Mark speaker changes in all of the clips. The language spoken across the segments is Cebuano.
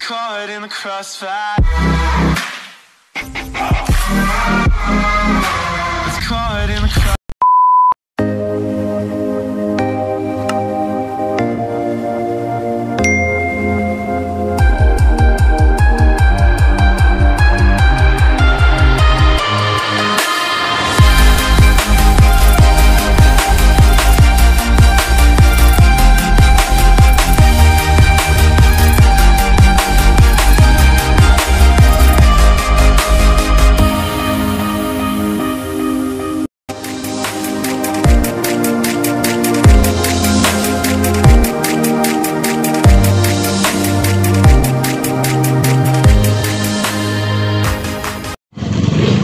Speaker 1: Caught in the crossfire. It's caught in the crossfire.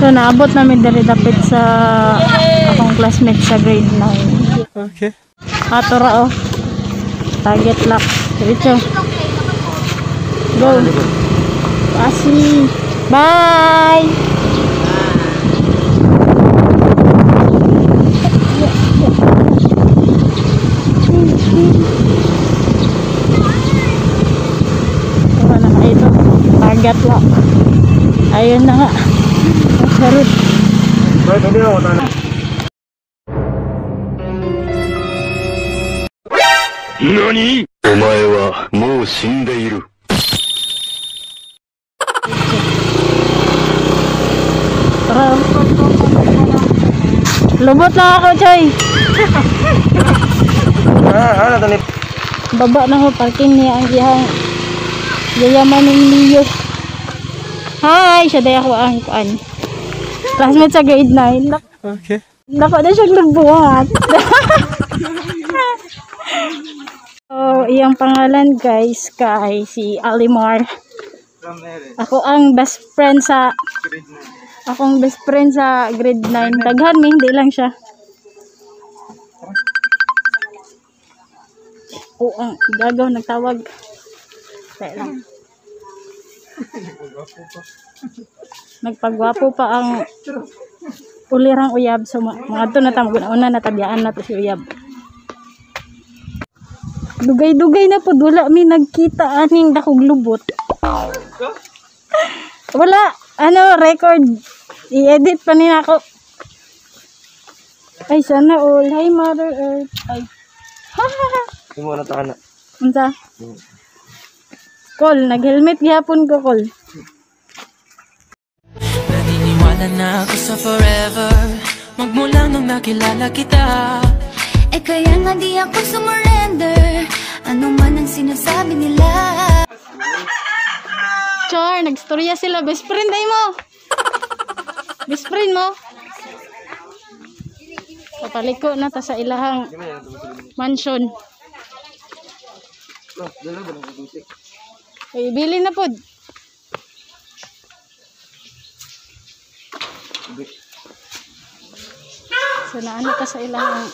Speaker 2: So, naabot namin dali dapit sa akong classmate sa grade 9.
Speaker 1: Okay.
Speaker 2: Ato ra oh. Target lock. Diretso. Go. Pasi. Bye. Wala na ito. Target lock. Ayun na nga. Charot.
Speaker 3: NANI? Omae wa mou shindeiru.
Speaker 2: Tara. Lubot lang ako, Choy. Baba na ko parking niya ang iyang yayaman ng Leo. Hi, siya day ako ang kuan. Classmate sa grade 9.
Speaker 1: Okay.
Speaker 2: Dapat na siyang nagbuhat. So, iyang pangalan guys kay si Alimar. Ako ang best friend sa grade 9. Daghan mi, hindi lang siya. Oo, ang gagaw nagtawag. Kaya lang. Nagpagwapo pa ang ulirang uyab. So, mga to na tama, una natabyaan na to si uyab. Dugay-dugay na po, wala mi nagkita aning dakog lubot. Wala, ano, record. I-edit pa niya ako. Ay, sana all. Hi, Mother Earth. Ay. Ha, ha, ha.
Speaker 4: Mo na ta na.
Speaker 2: Unsa? Call, nag-helmet gihapon ko, call.
Speaker 5: Naniniwala na ako sa forever, magmula nung nakilala kita.
Speaker 6: Eh kaya nga di ako sumurrender, ano man ang sinasabi nila.
Speaker 2: Char, nagstorya sila. Best friend ay mo. Best friend mo. Papaliko na ta sa ilahang mansion. Ay, bili na pod. So, naano ka sa ilang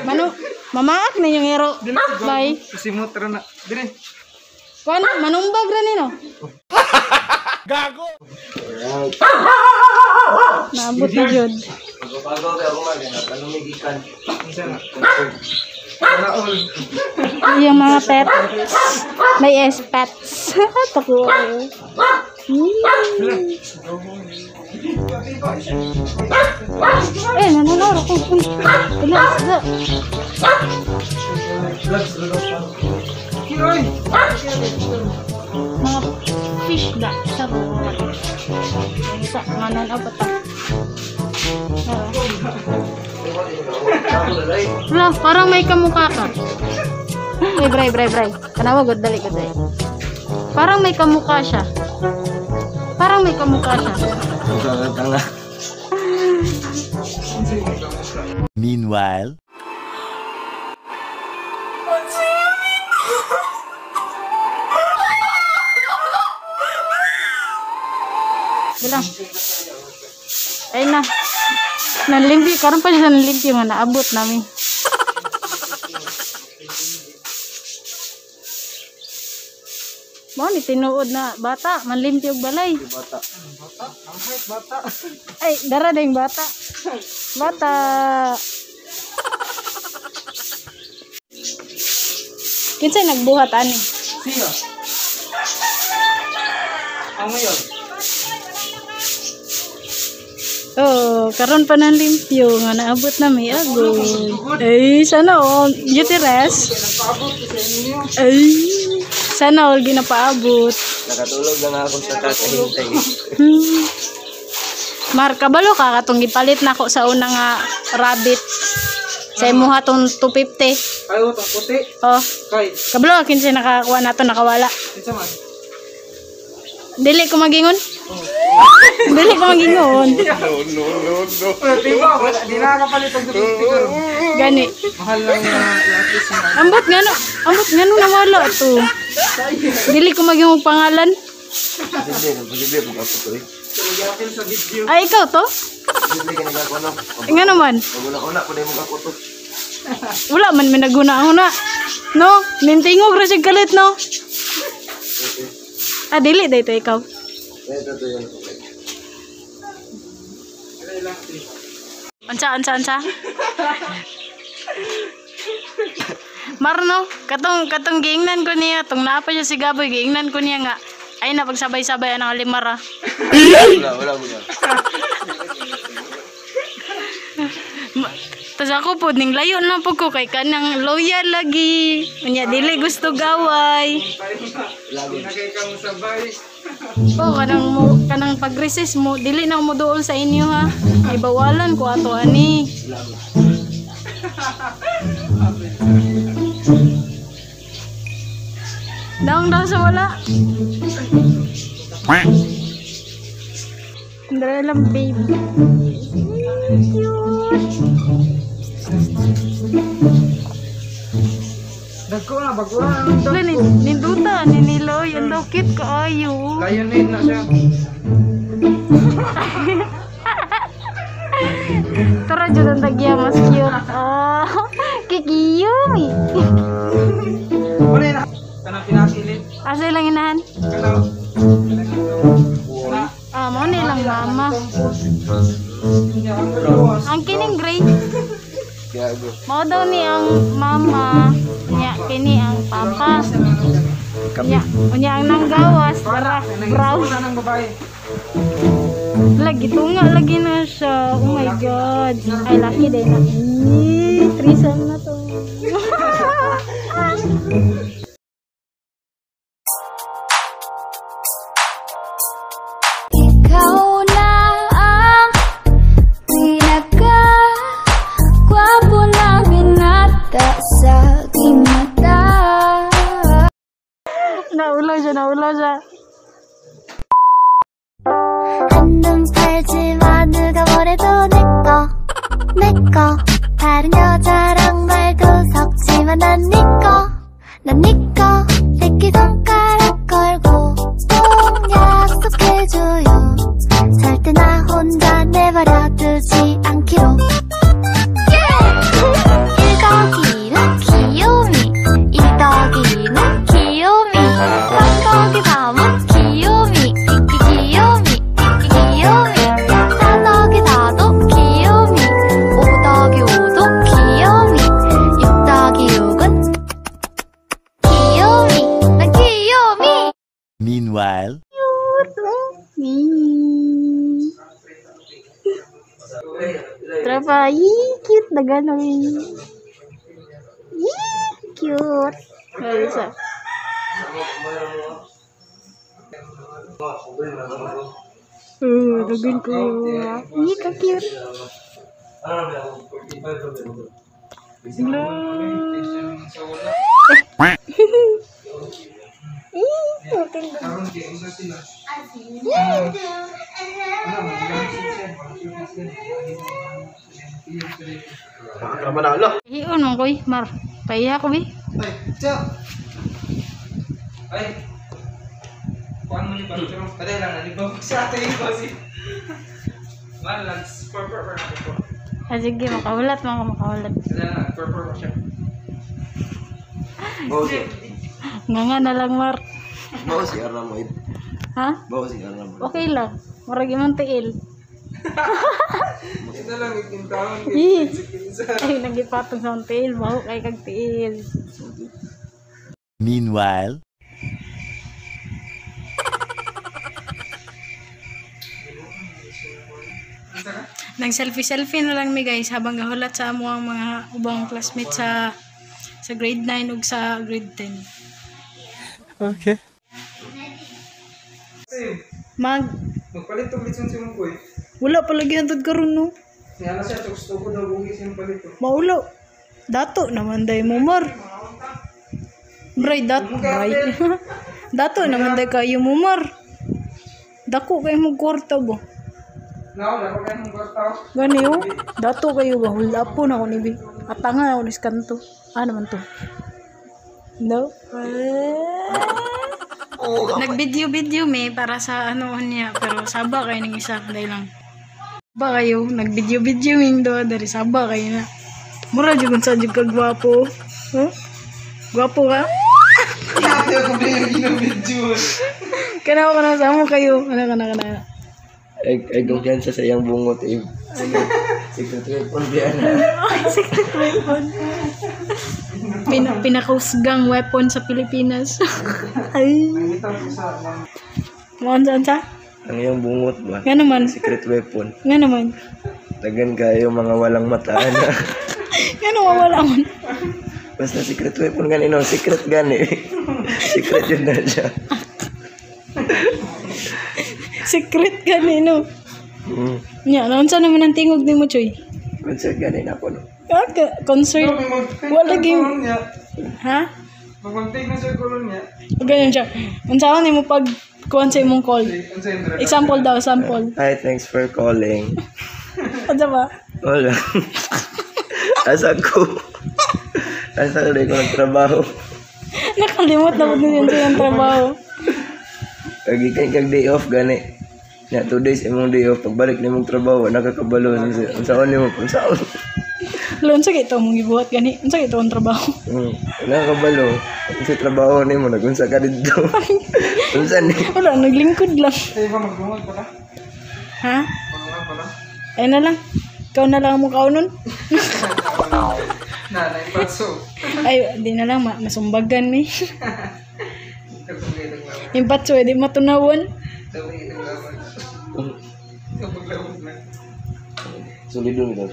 Speaker 2: Manu, mamaak na yung hero. Bye.
Speaker 1: Simot ra na. Dire.
Speaker 2: Kuan, manumbag ra nino.
Speaker 1: Gago.
Speaker 2: Naabot na jud. Yung mga pets. May S pets. Tako. Eh, nananaro ko. Wala, isda. Mga fish da. Sa mga nanaw pa ta. Wala, parang may kamukha ka. Ay, bray, bray, bray. Tanawa, good, dali, good, dali. Parang may kamukha siya. Parang may kamukha siya.
Speaker 3: Meanwhile,
Speaker 2: bilang. Ay na. Nanlimpi, karon pa siya nanlimpi nga naabot namin. Mo ni tinuod na bata, manlimpi og balay.
Speaker 4: Bata.
Speaker 1: Bata, ang height bata.
Speaker 2: Ay, dara ding bata. Bata. Kinsa nagbuhat ani?
Speaker 1: Siya. Ang ngayon.
Speaker 2: Oh, karon pa ng limpyo nga naabot na may agod. Ay, sana all. Beauty rest.
Speaker 1: Nagpaabot ko sa inyo.
Speaker 2: Ay, sana all ginapaabot.
Speaker 4: Nakatulog lang ako sa kakahintay.
Speaker 2: Mar, kabalo ka katong gipalit nako sa una nga rabbit. Sa imuha tong 250.
Speaker 1: Ay, utang puti.
Speaker 2: Oh,
Speaker 1: Kay,
Speaker 2: kabalo ka kinsa nakakuha nato nakawala.
Speaker 1: kinsa man?
Speaker 2: Dili ko magingon. Dili ko magingon.
Speaker 1: Pero di ba, wala, di na nakapalit ang 250 karon.
Speaker 2: Gani.
Speaker 1: Mahal lang na lapis na.
Speaker 2: Ambot nga no, ambot nga no nawala to. Dili ko maging pangalan.
Speaker 4: Posible, posible kung ako to eh.
Speaker 1: Magyapil sa video.
Speaker 2: Ay, ikaw to?
Speaker 4: Posible ka nagako no.
Speaker 2: Nga naman.
Speaker 4: Paguna-una ko na yung ako to.
Speaker 2: Wala man may naguna-una. No, nintingog ra siya galit no. Ah, dili dahito ikaw.
Speaker 4: Ito to yun.
Speaker 2: Unsa, unsa, unsa? Marno, katong katong giingnan ko niya, tong naa pa siya si Gaboy, giingnan ko niya nga ay na pagsabay-sabay ang limara.
Speaker 4: Wala, wala mo yan.
Speaker 2: Tas ako po ning layo na po ko kay kanang loyal lagi. Unya dili gusto gaway.
Speaker 1: Di na kay kang sabay.
Speaker 2: Oh, kanang mo kanang pag-recess mo, dili na mo duol sa inyo ha. Ay bawalan ko ato ani. Daong daw sa wala. Andra lang baby. Cute.
Speaker 1: Dagko na, bago na ang
Speaker 2: Wala, ninduta ni Niloy. Ang daw cute kaayo.
Speaker 1: Lionhead na siya.
Speaker 2: Tara dyan ang tagya, mas cute. Ah, kikiyumi.
Speaker 1: Wala na. Kanang pinakilit.
Speaker 2: Asa ilang inahan?
Speaker 1: Kanang. Kanang.
Speaker 2: Ah, mo na ilang mama. Ang kining gray.
Speaker 4: Gago.
Speaker 2: Mao daw ni ang mama. Nya kini ang papa. Nya, unya ang nanggawas para brown.
Speaker 1: Wala nang babae.
Speaker 2: Lagi tunga lagi na siya. Oh my God. Ay laki din na. Ih, threesome na to.
Speaker 6: Ikaw na ang pinaka gwapo na binata sa aking mata.
Speaker 2: Naulaw siya, naulaw siya.
Speaker 6: 한눈 팔지 마. 누가 뭐래도 내꺼 내꺼. 다른 여자랑 말도 섞지만 난 니꺼 난 니꺼. 새끼손가락 걸고 꼭 약속해줘요. 절대 나 혼자 내버려두지 않기로. 1 더하기 1은 귀요미, 2 더하기 2는 귀요미, 3 더하기 3은 귀요미, 귀요미 귀요미, 4 더하기 4도 귀요미, 5 더하기 5도 귀요미, 6 더하기 6은 귀요미, 난 귀요미.
Speaker 3: Meanwhile.
Speaker 2: Cute. Oh. Tropa, yee, cute na gano'n. Yee, cute. Ay, isa. Daghan ko. Yee, ka-cute. Hello. Yee, okay.
Speaker 1: Karon kay unsa sila?
Speaker 2: Hiun man koy, Mar. Paiha ko bi.
Speaker 1: Ay, tsa. Ay. Kuan mo ni Pantro. Patay lang nalibang sa ate ko si. Man lang purple purple.
Speaker 2: Ah, sige, makahulat, mga makahulat.
Speaker 1: Patay lang purple pa siya.
Speaker 4: Bawo si.
Speaker 2: Nga nga na lang, Mar.
Speaker 4: Bawo si Aram mo.
Speaker 2: Ha?
Speaker 4: Bawo si Aram mo.
Speaker 2: Okay lang. Murag imong tiil.
Speaker 1: Ito lang ikintaon.
Speaker 2: Ih. Ay, nagipatong sa akong tiil. Baho kay kag tiil.
Speaker 3: Meanwhile.
Speaker 2: Nang selfie-selfie na lang mi guys habang gahulat sa amo ang mga ubang classmates sa grade 9 ug sa grade 10.
Speaker 5: Okay.
Speaker 2: Mag
Speaker 1: Magpalit og litson si Mungkoy.
Speaker 2: wala pa lagi hantod karon no.
Speaker 1: Niya na siya gusto ko daw bugi siyang palit.
Speaker 2: Maulo. Dato naman day mo mar. Bray dat bray. Dato naman day kayo mo mar. Dako kayo mo kwarta ba?
Speaker 1: Now, wala pa kayong kwarta.
Speaker 2: Gani oh. Dato kayo ba? Hold up po na ako ni Bi. Atanga na ako ni Skanto. Ah naman to. No. Nag-video-video me para sa ano niya pero saba kayo ng isa dahil lang. Ba kayo nag-video-video ming do dari saba kayo na. Mura jud kung saan jud ka gwapo. Huh? Gwapo ka?
Speaker 1: Ate ako ba yung ginabidyo?
Speaker 2: Kana ko na sa mo kayo. Ano kana kana.
Speaker 4: Ay, kumpiyansa sa iyang bungot eh. Secret weapon biya na.
Speaker 2: Ay, secret weapon. Pinakausgang weapon sa Pilipinas. Ay.
Speaker 1: Nangita ko sa mga
Speaker 2: Mo unsa?
Speaker 4: Ang iyang bungot ba?
Speaker 2: Nga naman.
Speaker 4: Secret weapon.
Speaker 2: Nga naman.
Speaker 4: Dagan kayo mga walang mata na.
Speaker 2: Nga naman wala man.
Speaker 4: Basta secret weapon gani no, secret gani. Secret yun na siya.
Speaker 2: Secret ganino.
Speaker 4: Mm.
Speaker 2: Nya, naunsa naman ang tingog nimo, Choy?
Speaker 4: Concert gani na ako no.
Speaker 2: Ah, concert. Wala
Speaker 1: niya.
Speaker 2: game. Ha?
Speaker 1: Magpag-take na siya kulon niya.
Speaker 2: Ganyan siya. Unsa nimo pag kuan sa imong call?
Speaker 1: Unsa yung drag?
Speaker 2: Example daw, sample.
Speaker 4: Hi, thanks for calling.
Speaker 2: Unsa ba?
Speaker 4: Wala. Asa ko. Asa ko ko nagtrabaho.
Speaker 2: Nakalimot na pud niya sa iyang trabaho.
Speaker 4: Kag kay kag day off gani. Na 2 days imong day off pagbalik nimong trabaho wala ka kabalo unsa on nimo unsa on.
Speaker 2: Lo unsa kay ito mong gibuhat gani? Unsa kay ito ang trabaho?
Speaker 4: Wala ka kabalo. Unsa trabaho nimo nagunsa ka didto. Unsa ni?
Speaker 2: Wala, naglingkod lang.
Speaker 1: Sa iba magdungag pala.
Speaker 2: Ha?
Speaker 1: Magdungag pala.
Speaker 2: Ayun na lang. Ikaw na lang ang mukha nun.
Speaker 1: Na, naimpatso.
Speaker 2: Ay, di na lang. Masumbagan mi.
Speaker 1: Tagpag lawan.
Speaker 2: Yung patso, di matunawan.
Speaker 1: Tagpag lawan. Tagpag lawan.
Speaker 4: Solido ni daw.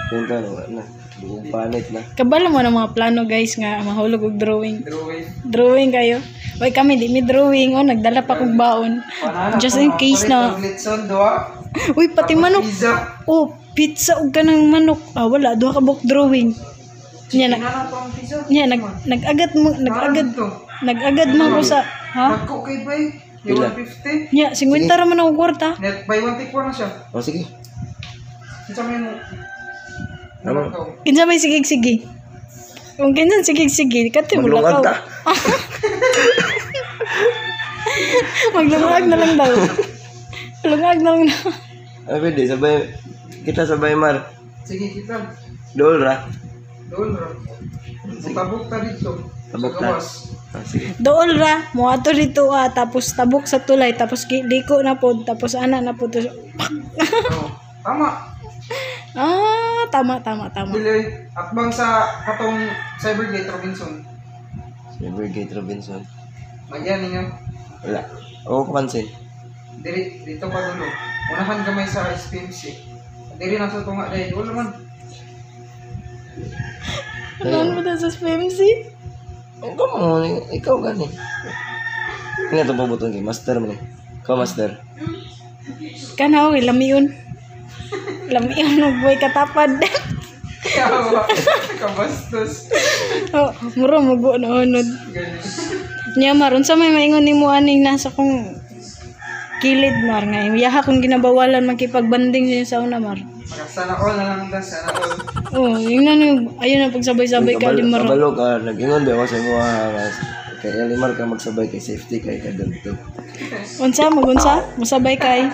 Speaker 4: Punta na wala na. Buong panit na.
Speaker 2: Kabalo mo ng mga plano guys nga mahulog og drawing.
Speaker 1: Drawing.
Speaker 2: Drawing kayo. Oy kami di mi drawing oh nagdala pa kog baon. Just in case na.
Speaker 1: Litson duha.
Speaker 2: Uy pati manok.
Speaker 1: Pizza.
Speaker 2: Oh, pizza og kanang manok. Ah wala duha ka buok drawing. Nya na
Speaker 1: Kinana pa ang pizza.
Speaker 2: nya nag nag-agad mo nag-agad
Speaker 1: Ito.
Speaker 2: nag-agad man ko sa ha?
Speaker 1: Nagko kay bay. Yung 150.
Speaker 2: Nya 50 ra man ako kwarta.
Speaker 1: Net buy one take one na siya.
Speaker 4: O sige.
Speaker 1: Unsa may mo?
Speaker 4: Ano?
Speaker 2: Kinsa may sigig-sige? Kung kinsa sigig-sige, kati mo
Speaker 4: Maglungag
Speaker 2: lakaw.
Speaker 4: ta.
Speaker 2: Maglungag na lang daw. Lungag na lang daw.
Speaker 4: Ay pwede sabay kita sabay mar.
Speaker 1: Sige kita.
Speaker 4: Dol ra.
Speaker 1: Doon ra. Tabok ta dito.
Speaker 4: Tabok
Speaker 1: Sa
Speaker 4: ta.
Speaker 1: gawas.
Speaker 4: Ah, sige.
Speaker 2: Dool ra, moadto dito ah, tapos tabok sa tulay, tapos liko na pod, tapos ana na pod.
Speaker 1: Oo. Tama.
Speaker 2: Ah, tama tama tama.
Speaker 1: Dili atbang sa katong Cybergate Robinson.
Speaker 4: Cybergate Robinson.
Speaker 1: Nagyan ninyo.
Speaker 4: Wala. Oo, kapansin.
Speaker 1: Dili dito pa dulo. Unahan gamay sa SPMC. Dili na sa tunga dahil wala man.
Speaker 2: Ano mo sa SPMC?
Speaker 4: Ang kamo, ikaw gani. Nga itong pabuton kay master man eh. Ikaw master.
Speaker 2: Kana oy lamiyon. Lamiyon og boy katapad.
Speaker 1: Yawa. Kabastos.
Speaker 2: Oh, muro mugo na unod.
Speaker 1: Ganyan.
Speaker 2: Nya maron sa may maingon nimo aning nasa kong kilid mar nga yaha kong ginabawalan makipagbanding niya sa una mar.
Speaker 1: Sana all na lang ta, sana all.
Speaker 2: Oh, yung ano, ayun na pagsabay-sabay ka di maro.
Speaker 4: Kabalo ka, nag-ingon ba ako sa imo ha, kay Elimar ka magsabay kay safety kay ka dito.
Speaker 2: Unsa magunsa? Musabay kay.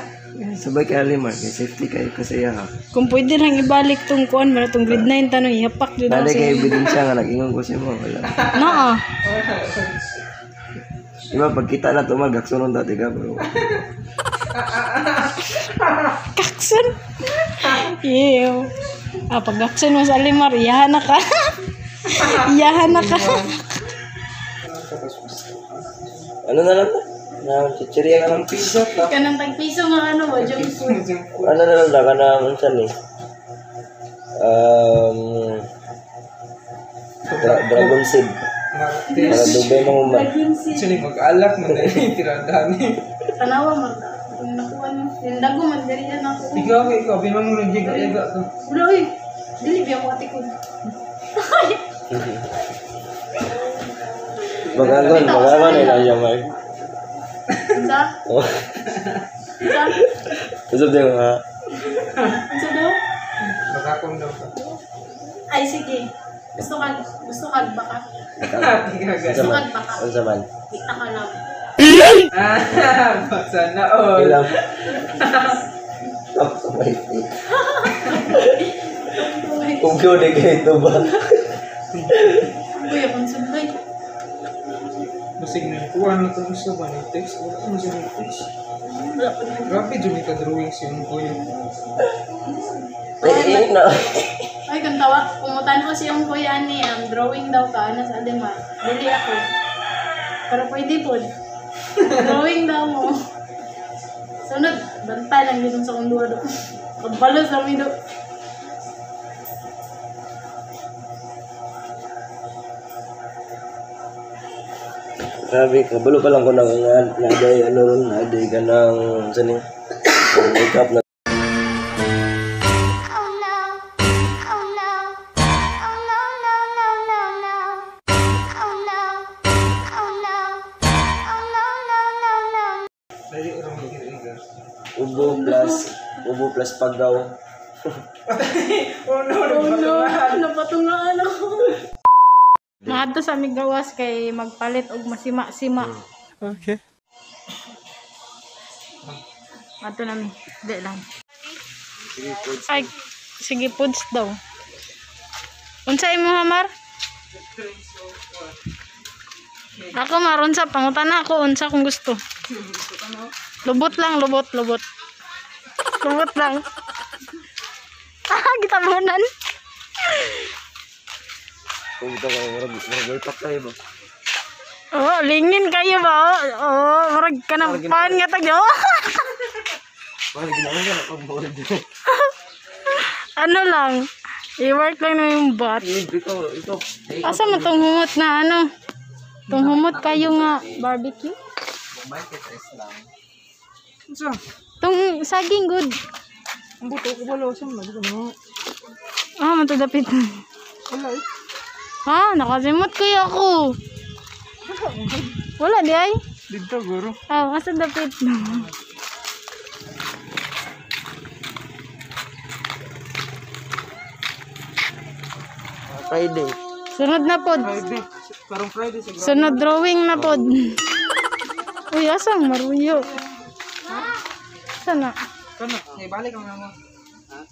Speaker 4: Sabay kay Elimar kay safety kay kasi ha.
Speaker 2: Kung pwede lang ibalik tong kuan mo tong grade 9 tanong ihapak jud ako
Speaker 4: Nanay
Speaker 2: sa
Speaker 4: kay ebidensya nga nag-ingon ko sa imo wala.
Speaker 2: Naa.
Speaker 4: Di ba pagkita na to magaksunon dati ka bro.
Speaker 2: Kaksun. Ew. Ah, pag kaksun mo sa Alimar, iyahan na ka. Iyahan na ka.
Speaker 4: Ano na lang? Na chichirya na lang.
Speaker 1: Piso ta.
Speaker 2: Kanang tagpiso nga ano ba, junk food.
Speaker 4: Ano na lang na kanang unsa ni? Dragon seed. Para dugay mga man.
Speaker 2: Dragon seed.
Speaker 1: Actually, mag-alak man na yung tiradahan eh.
Speaker 2: Tanawa man. Kung nakuha mo. Yung dago man, dali na ako.
Speaker 1: Ikaw, ikaw, binang mo ng giga-giga to.
Speaker 2: Wala, uy. Dili, biya ko atikod.
Speaker 4: Magagon, magagon na lang siya, Mark.
Speaker 2: Unsa?
Speaker 4: Oh.
Speaker 2: Unsa?
Speaker 4: Usap din mga
Speaker 2: Unsa daw?
Speaker 1: Magakong daw ka.
Speaker 2: Ay, sige. Gusto kag baka.
Speaker 1: Giga-giga.
Speaker 4: Unsa man?
Speaker 2: Gusto kag baka.
Speaker 4: Unsa man?
Speaker 2: Kita ka lang.
Speaker 1: Ah, sana all.
Speaker 4: Ilang. Top to my feet. Kung yun, eh, ganito ba?
Speaker 2: Uy, akong sunday.
Speaker 1: Basig na kuha na itong isa ba ni text? Wala mo siya ni text.
Speaker 2: Wala pa naman.
Speaker 1: Grabe, dyan ka drawing si Ungkoy.
Speaker 4: Eh, eh, na.
Speaker 2: Ay, kung tawa, kumutan ko siyang kuya ni, drawing daw ka, nasa Adema. Dili ako. Pero pwede po. Drawing daw mo. Sunod, banta lang yun sa kong duwa do. Kabalo sa mi do.
Speaker 4: Grabe, kabalo pa lang ko nang naday, ano ron, naday ka ng, saan eh, makeup na.
Speaker 6: Oh no, oh no, oh no, no, no, no, no. Oh no, oh no, oh no, no, no, no.
Speaker 1: Dali, orang giga-giga.
Speaker 4: Ubo plus pagaw.
Speaker 1: Oh no,
Speaker 2: Oh no, napatungaan ako. Maadto sa aming gawas kay magpalit og masima-sima.
Speaker 1: Okay.
Speaker 2: Ato nami, di lang. Ay, sige foods daw. Unsa imo Mar? Ako Mar, unsa pangutana ako unsa kung gusto. Lubot lang, lubot, lubot. Lubot lang. Ah, gitabunan.
Speaker 4: Kung ito ka, murag, murag tayo ba?
Speaker 2: Oh, lingin kayo ba? Oh, murag ka ng pan nga tag. Oh.
Speaker 4: Bakit ginawa ka na pag murag
Speaker 2: Ano lang? I-work lang na yung bot.
Speaker 4: Ikaw, ikaw.
Speaker 2: Asa man tong humot na ano? Tong humot kayo nga barbecue?
Speaker 1: Unsa?
Speaker 2: Tong saging good.
Speaker 1: Ang buto ko balo sa mga mo.
Speaker 2: Ah, man to dapit.
Speaker 1: Wala eh.
Speaker 2: Ah, nakasimot kayo ako. Wala di ay.
Speaker 1: Dito guro.
Speaker 2: Ah, asa dapit.
Speaker 4: Friday.
Speaker 2: Sunod na pod.
Speaker 1: Friday. Karong Friday sa
Speaker 2: Sunod drawing na pod. Uy, asang maruyo. Sana.
Speaker 1: Kano? Eh, balik lang namo. Ha?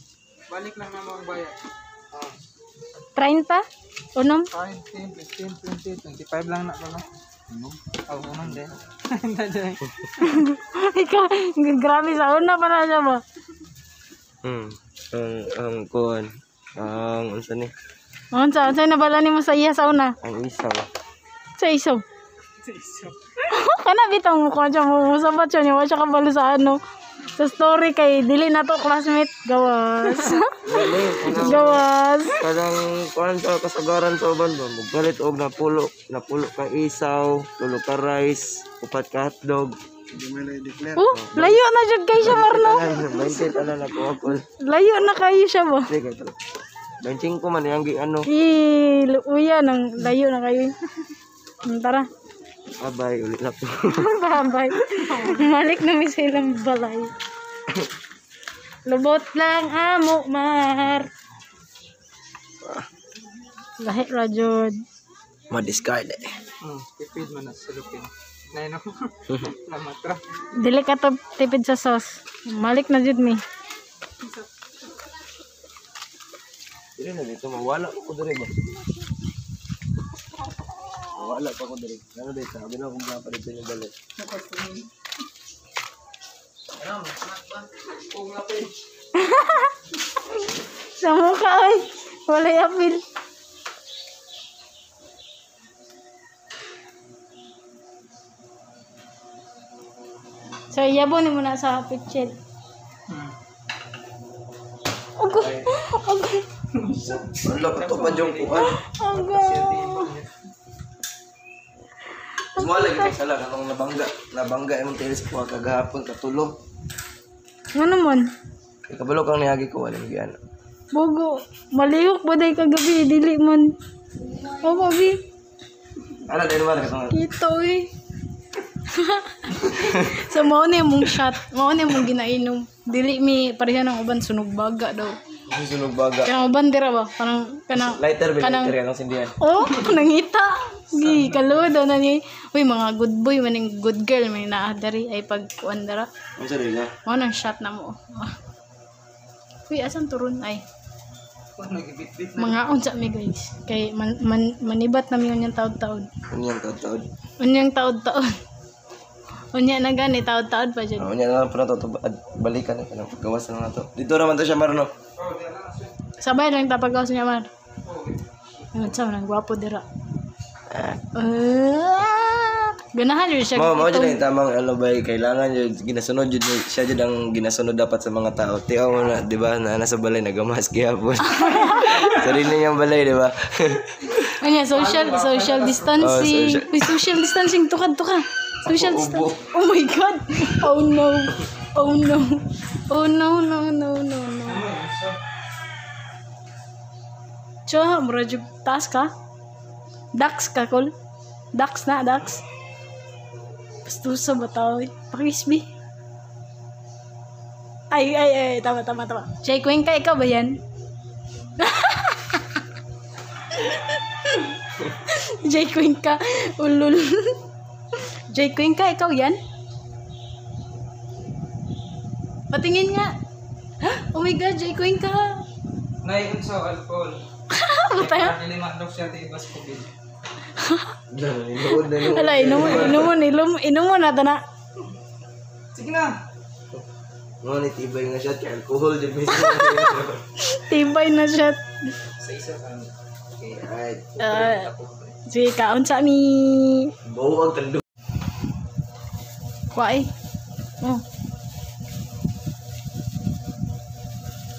Speaker 1: Balik lang namo ang bayad.
Speaker 2: 30? Unom?
Speaker 1: 5, 10, 15, 20, 25 lang na pala. Oh, unom din. Hindi.
Speaker 2: Ikaw, grabe sa una pa na siya ba?
Speaker 4: Ang kuan. Ang unsa ni?
Speaker 2: Unsa, unsa nabala nimo sa iya sa una?
Speaker 4: Ang isaw.
Speaker 2: Sa iso. Kana bitong mo ko siya mo sa siya niya wa siya kabalo sa ano. Sa story kay dili na to classmate gawas. Gawas.
Speaker 4: Kanang kuan sa kasagaran sa uban ba magpalit og napulo ka isaw, tulo ka rice, upat ka hotdog.
Speaker 2: Oh, layo na jud kay siya Marno.
Speaker 4: Tanan, 20 tanan ako ako.
Speaker 2: Layo na kayo siya ba?
Speaker 4: Sige kay 25 man yang gi ano.
Speaker 2: Ih, luya nang layo na kayo. Tara.
Speaker 4: Abay ulit na po.
Speaker 2: Bye-bye. Malik na mi sa ilang balay. Lubot lang amo, Mar. Lahi ra jud.
Speaker 4: Ma-discard eh.
Speaker 1: Tipid man na sa lupin. Nay no. Salamat ra.
Speaker 2: Dili ka to tipid sa sauce. Malik na jud mi.
Speaker 4: Dili na dito mawala ko diri ba. Mawala pa ko diri. Ano dito? Sabi na kung pa dito yung balik.
Speaker 2: Sa mukha ay. Walay apil. So, yabo ni mo na sa picture. Agoy. Agoy.
Speaker 4: Wala ka to pa yung kuan.
Speaker 2: Agoy.
Speaker 4: Wala gyud sala katong nabangga. Nabangga imong tiles ko kagahapon katulo.
Speaker 2: Nga naman.
Speaker 4: Kay kabalo kang niagi ko wala gyud ano.
Speaker 2: Bogo. Malihok ba day kagabi? Dili man. Opo, bi.
Speaker 4: Ana din man katong
Speaker 2: Ito eh. So, mao na yung mong shot. Mao na yung mong ginainom. Dili mi pareha ng uban sunog baga daw.
Speaker 4: sunog baga.
Speaker 2: Kanang uban dira ba? Parang kanang
Speaker 4: Lighter ba
Speaker 2: Kanang-
Speaker 4: lighter kanang sindihan.
Speaker 2: Oh, nangita. Gi, kaluwa daw na ni. Uy, mga good boy, maning good girl, may naa dari ay pag kuan dara.
Speaker 4: Unsa dili ka?
Speaker 2: Mao nang shot na mo. Ah. Uy, asan turon ay?
Speaker 1: Nagibit-bit na.
Speaker 2: Mga unsa mi guys. Kay man, man, manibat na mi unyang taod-taod.
Speaker 4: Unyang taod-taod.
Speaker 2: Unyang taod-taod. Unya na gani taod-taod pa jud.
Speaker 4: Oh, unya na lang po na to, balikan na kanang paggawas na lang na to. Dito naman to siya marno.
Speaker 2: Sabay lang tapagawas niya man. Ingon sa nang gwapo dira. Ah, ganahan jud siya.
Speaker 4: Mao mao jud ang tamang ano ba kailangan jud ginasunod jud siya jud ang ginasunod dapat sa mga tao. Tiaw mo na, di ba, na nasa balay nagamask gihapon. Sarili niyang balay, di ba?
Speaker 2: Unya social social distancing.
Speaker 4: Oh, social-
Speaker 2: Uy, social distancing tukad tuka. Social distancing. Oh my god. Oh no. Oh no. Oh no no no no no. Choha, mura jud taas ka? Dax ka kol? Dax na, Dax. Pastusa ba tao eh? Pakisbi. Ay, ay, ay, tama, tama, tama. Jay Cuenca, ikaw ba yan? Jay Cuenca, ulul. Jay Cuenca, ikaw yan? Patingin nga. Oh my God, Jay Cuenca.
Speaker 1: Naiun sa alcohol.
Speaker 2: Patay.
Speaker 1: Lima daw siya di ibas ko bil.
Speaker 4: Nood na nood.
Speaker 2: Ala, inom mo na, tana.
Speaker 1: Sige na.
Speaker 4: Mo ni tibay nga shot kay alcohol jud mismo.
Speaker 2: Tibay na siya.
Speaker 1: Sa isa ka.
Speaker 4: Okay, alright.
Speaker 2: Sige, kaon sa mi.
Speaker 4: Buo ang tando.
Speaker 2: Kuha eh. Oh.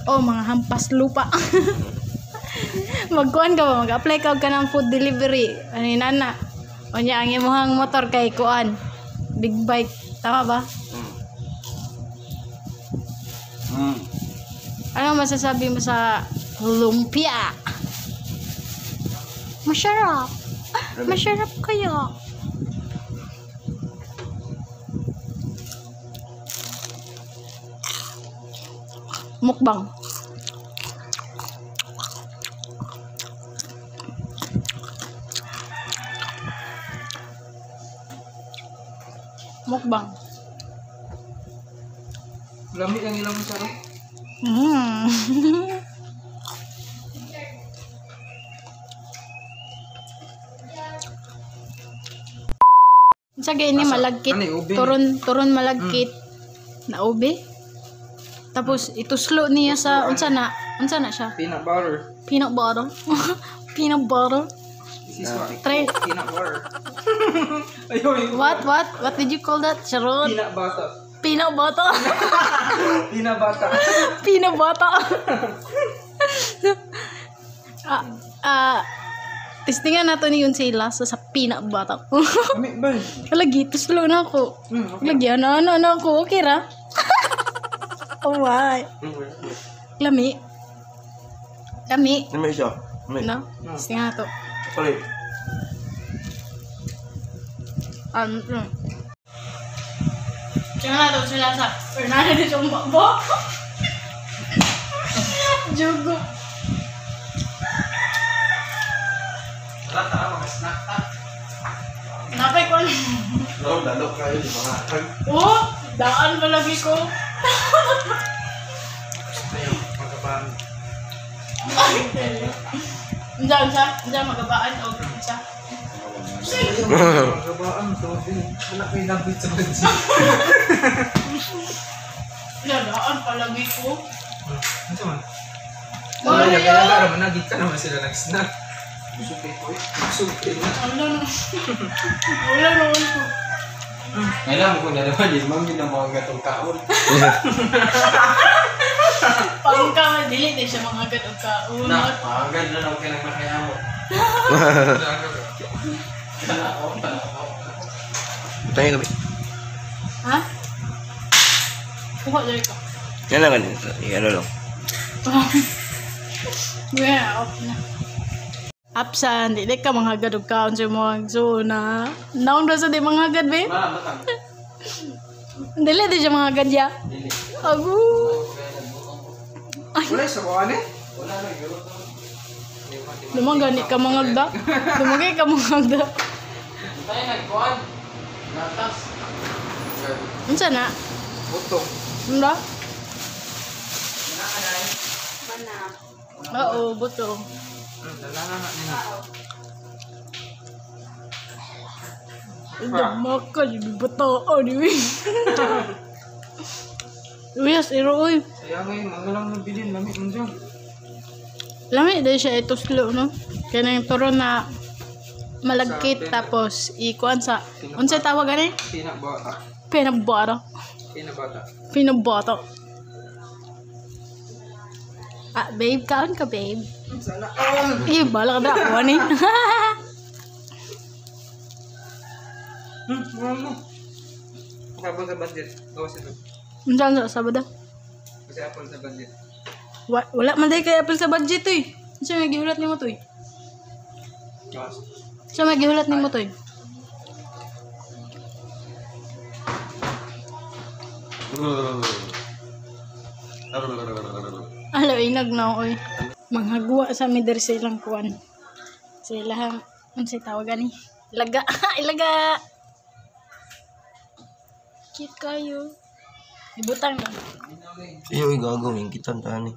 Speaker 2: Oh, mga hampas lupa. Magkuan ka ba? Mag-apply ka og kanang food delivery. Ano yun, nana? O niya, ang imuhang motor kay kuan. Big bike. Tama ba?
Speaker 4: Mm.
Speaker 2: Ano masasabi mo sa lumpia? Masarap. Masarap kayo. Mukbang. Mukbang.
Speaker 1: Lamig ang ilang sa no?
Speaker 2: Mm. Unsa gay ni malagkit?
Speaker 1: Ano, ube ni?
Speaker 2: Turon malagkit na ube. Tapos ituslo niya sa unsa na? Unsa na siya?
Speaker 1: Peanut butter.
Speaker 2: Peanut butter. Peanut butter.
Speaker 1: This is what
Speaker 2: Try.
Speaker 1: Peanut butter. Ayoy.
Speaker 2: What? What did you call that? Charot.
Speaker 1: Peanut butter.
Speaker 2: Peanut butter.
Speaker 1: Peanut butter.
Speaker 2: Peanut butter. Testingan nato ni yun sa lasa sa peanut butter.
Speaker 1: Lamig ba?
Speaker 2: Lagi, tuslo na ako.
Speaker 1: Okay.
Speaker 2: Lagi, ano ako. Okay ra? Oh my. Lami. Lami.
Speaker 4: Lami siya. Lami.
Speaker 2: No? Testingan nato.
Speaker 4: Sorry.
Speaker 2: Tingnan nato sa lasa. Fernando de Chumbabo. Jugo.
Speaker 1: Wala ta, mga snack ta.
Speaker 2: Napay ko.
Speaker 4: No, lalo kayo di mga.
Speaker 2: Oh, daan pa lagi ko.
Speaker 1: Ayun, magabaan.
Speaker 2: Unsa magabaan og unsa?
Speaker 1: Magabaan, sorry. Wala ko yung nabit sa bansi.
Speaker 2: Unsa daan pa lagi ko.
Speaker 1: Ano man?
Speaker 2: Wala
Speaker 1: Wala
Speaker 2: yun.
Speaker 1: kaya naman nagit ka naman sila nag-snack. Busog kayo ko eh. Busog kayo na.
Speaker 2: Wala na. Wala naman ko.
Speaker 1: Kailangan ko na naman din, ma'am, yun ang mga gatong kaon.
Speaker 2: Pangka man dili na siya mga agad og kaon.
Speaker 1: Na, agad na lang kayo nagmakayamo.
Speaker 4: Tayo gabi.
Speaker 2: Ha? Kuha dali ka.
Speaker 4: Yan lang ganun. Ano lang.
Speaker 2: Yeah, off na. Apsan, di ka mga agad og kaon sa mga so na. Naon ra sa di mga agad be?
Speaker 1: Ma, batang.
Speaker 2: Dili di siya mga agad ya.
Speaker 1: Dili.
Speaker 2: Agu.
Speaker 1: Wala sa kuan eh. Wala na gyud.
Speaker 2: Dumagani ka mga agda. Dumagay ka mga agda.
Speaker 1: Tayo nagkuan. Gatas.
Speaker 2: Unsa na?
Speaker 1: Butong.
Speaker 2: Unsa? Oo, buto.
Speaker 1: Dala na nga nila.
Speaker 2: Damaka, yung bataan eh. Uyas, iro uy.
Speaker 1: Kaya ngayon, mga lang nabilin, lamig mo dyan.
Speaker 2: Lami dahil siya ito slow, no? Kaya na yung turo na malagkit tapos ikuan sa unsa tawag ani?
Speaker 1: Pinabata.
Speaker 2: Pinabata.
Speaker 1: Pinabata.
Speaker 2: Pinabata. Ah, babe, kaon ka, babe.
Speaker 1: Sana all.
Speaker 2: Eh, bala ka na ako, ani.
Speaker 1: Ano mo? Sabon sa budget. Gawas ito.
Speaker 2: Unsa unsa sabada?
Speaker 1: Kasi apple sa budget.
Speaker 2: Wala man dahil kay Apple sa budget, oy. Unsa may gihulat nimo, toy?
Speaker 1: Gawas.
Speaker 2: Unsa may gihulat nimo, toy? Ala, inag na oy. Manghagwa sa mi diri sa ilang kuan. Sa ilahang unsay tawag ani? Ilaga, ilaga. Cute kayo. Ibutang na.
Speaker 4: Iyo gago ingkitan tani.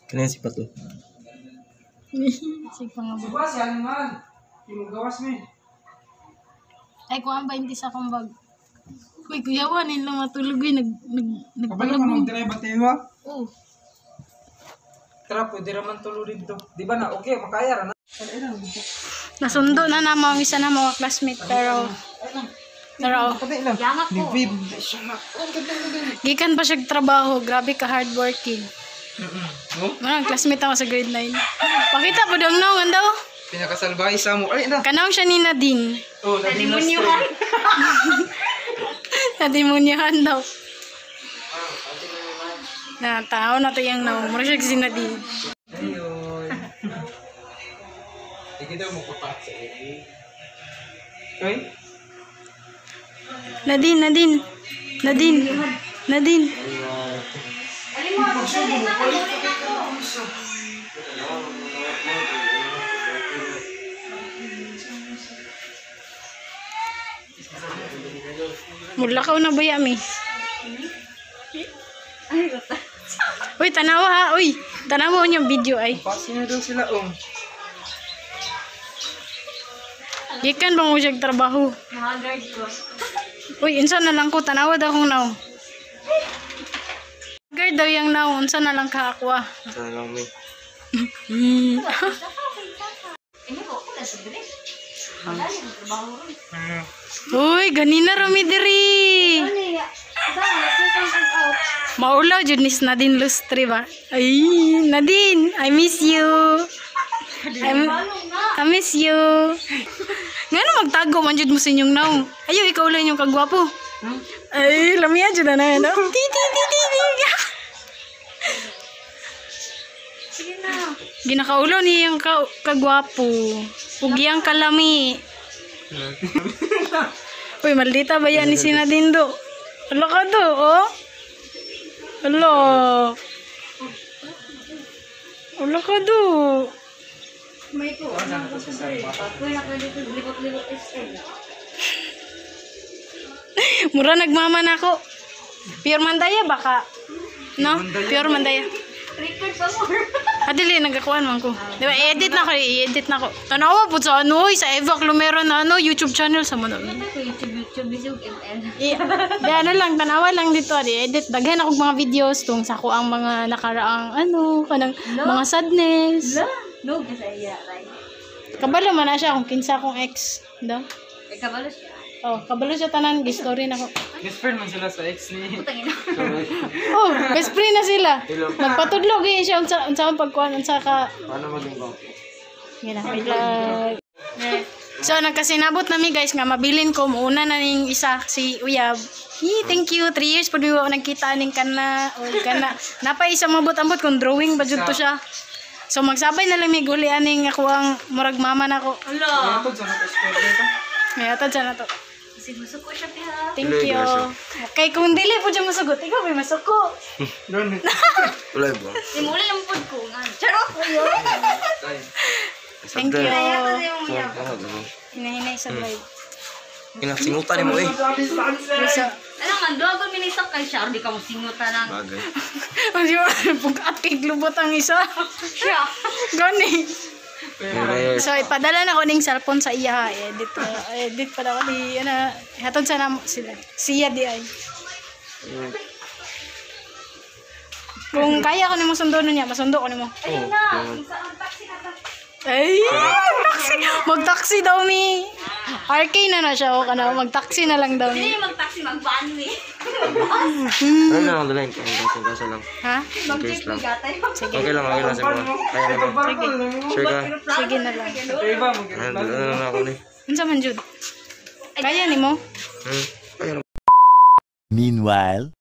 Speaker 4: Kani si Pato.
Speaker 2: Sige pa nga ba.
Speaker 1: Gawas yan man. Yung gawas mi.
Speaker 2: Ay, kuan ba hindi sa akong bag? Uy, kuya, wanin lang matulog uy. Nag, nag,
Speaker 1: Kabalo ka
Speaker 2: nagpalabong.
Speaker 1: mag-drive at iwa.
Speaker 2: Oh.
Speaker 1: Tara, pwede raman tulo dito. Di ba na? Okay, makaya ra na.
Speaker 2: Nasundo na na mga isa na mga classmate pero gikan pa siya trabaho, grabe ka hardworking.
Speaker 1: No?
Speaker 2: Manang classmate ako sa grade 9. Pakita po daw naong daw.
Speaker 1: Pinakasalbahe sa mo. Ay na.
Speaker 2: Kanaong siya ni Nadine.
Speaker 1: Oh, nadimunyuhan.
Speaker 2: Nadimunyahan daw. Na tao na to yung naong. Mura siya si Nadine.
Speaker 1: Ayun. Hindi daw mo kupat sa iyo. Okay?
Speaker 2: Nadine, Nadine. Nadine. Nadine. Mulakaw na ba yami? Uy, tanawa ha. Uy, tanawa niyang video ay.
Speaker 1: Pasin na daw sila, oh.
Speaker 2: Gikan ba mo siya trabaho? Uy, unsa na lang ko tanawa daw kong naw. Guard daw yang naw, unsa na lang ka akwa.
Speaker 4: Sana lang mi.
Speaker 2: Uy, ganina rami diri. Maulaw jud nis Nadine Lustre ba? Ay, Nadine, I miss you. I miss you. Ngano magtago man jud mo sa inyong naw? Ayo, ikaw lang yung kagwapo. Ay, lamiya jud na na. Ti ti ti ti ti.
Speaker 6: Sige na.
Speaker 2: Ginakaulo niyang kagwapo. Ug iyang kalami. Uy, maldita ba yan ni si Nadine do? Ala ka do, oh. Ala. Ala ka do.
Speaker 6: May ko. Ano ko sa Pwede na dito likot-likot SM.
Speaker 2: Mura nagmama na ako. Pure Mandaya baka. No? Pure Mandaya.
Speaker 6: Record pa more.
Speaker 2: Ah, dili, nagakuan man ko. Di ba, i-edit na ko, i-edit na ko. Tanawa po sa ano, oy, sa Eva Clomero na ano, YouTube channel sa mga.
Speaker 7: YouTube, YouTube, YouTube, ML.
Speaker 2: Di, ano lang, tanawa lang dito, di edit. Daghan akong mga videos tung sa ko ang mga nakaraang ano, kanang mga sadness.
Speaker 7: No, kasi iya, right?
Speaker 2: Kabalo man na siya kung kinsa akong ex. Do?
Speaker 7: Eh, kabalo siya.
Speaker 2: Oh, kabalo siya tanan, gi-story na ko.
Speaker 1: Best friend man sila sa ex ni.
Speaker 7: Putang ina.
Speaker 2: Oh, best friend na sila. Nagpatudlo gyud siya unsa unsa ang pagkuan unsa ka
Speaker 4: Paano maging gwapo?
Speaker 2: Gina, wait lang. So, nagkasinabot nami guys nga mabilin ko muuna na ning isa si Uyab. Yee, thank you. 3 years pud mi wa nagkita ning kana o kana. Napa isa mabot-ambot kung drawing ba jud to siya. So magsabay na lang mi guli aning ako ang murag mama nako.
Speaker 7: Ala.
Speaker 1: Ito sa naka-square dito.
Speaker 2: Mayatad siya na to.
Speaker 7: Kasi musuko siya piha.
Speaker 2: Thank you. Kay kung dili po siya musugot, ikaw may masuko.
Speaker 1: Doon.
Speaker 4: Wala ba?
Speaker 7: Simula lang pod ko nga. Charot!
Speaker 2: Thank you.
Speaker 7: Ayun.
Speaker 2: Hinahinay sa drive.
Speaker 4: Ina, singutan mo eh.
Speaker 2: So,
Speaker 7: Ano man, doon ako minisak kay siya. Di ka mo singutan lang.
Speaker 4: Bagay.
Speaker 2: Pugat kay glubot ang isa.
Speaker 7: Siya.
Speaker 2: Gani.
Speaker 4: Ngayon,
Speaker 2: So ipadala na ko ning cellphone sa iya. Edit edit pa ko di ano hatod sa namo sila. Siya di ay. Kung kaya ko nimo sundo niya, masundo ko nimo.
Speaker 7: Ayun na. Kung saan taxi na ta.
Speaker 2: Ay, taxi. Mag-taxi daw mi. RK na na siya o kana mag-taxi na lang daw mi.
Speaker 7: Hindi mag-taxi, mag-van eh.
Speaker 4: Ano lang, dalayan. Kaya kasa lang.
Speaker 2: Ha?
Speaker 7: Mag-jeep
Speaker 4: Case lang.
Speaker 7: gatay.
Speaker 4: Okay lang sa mga. Kaya naman. Sure ka?
Speaker 2: Sige na lang.
Speaker 1: Iba mo.
Speaker 4: Ano, dala na lang ako ni.
Speaker 2: Unsa man jud? Kaya nimo?
Speaker 4: Kaya naman.
Speaker 3: Meanwhile.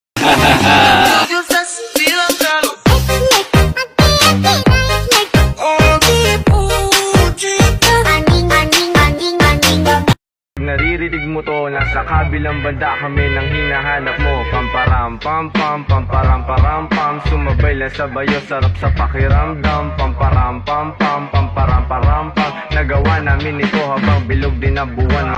Speaker 8: Naririnig mo to, nasa kabilang banda kami nang hinahanap mo. Pamparam pam pam, pamparam param pam. Sumabay lang sa bayo, sarap sa pakiramdam. Pamparam pam pam, pamparam param pam. Nagawa namin ito habang bilog din ang buwan.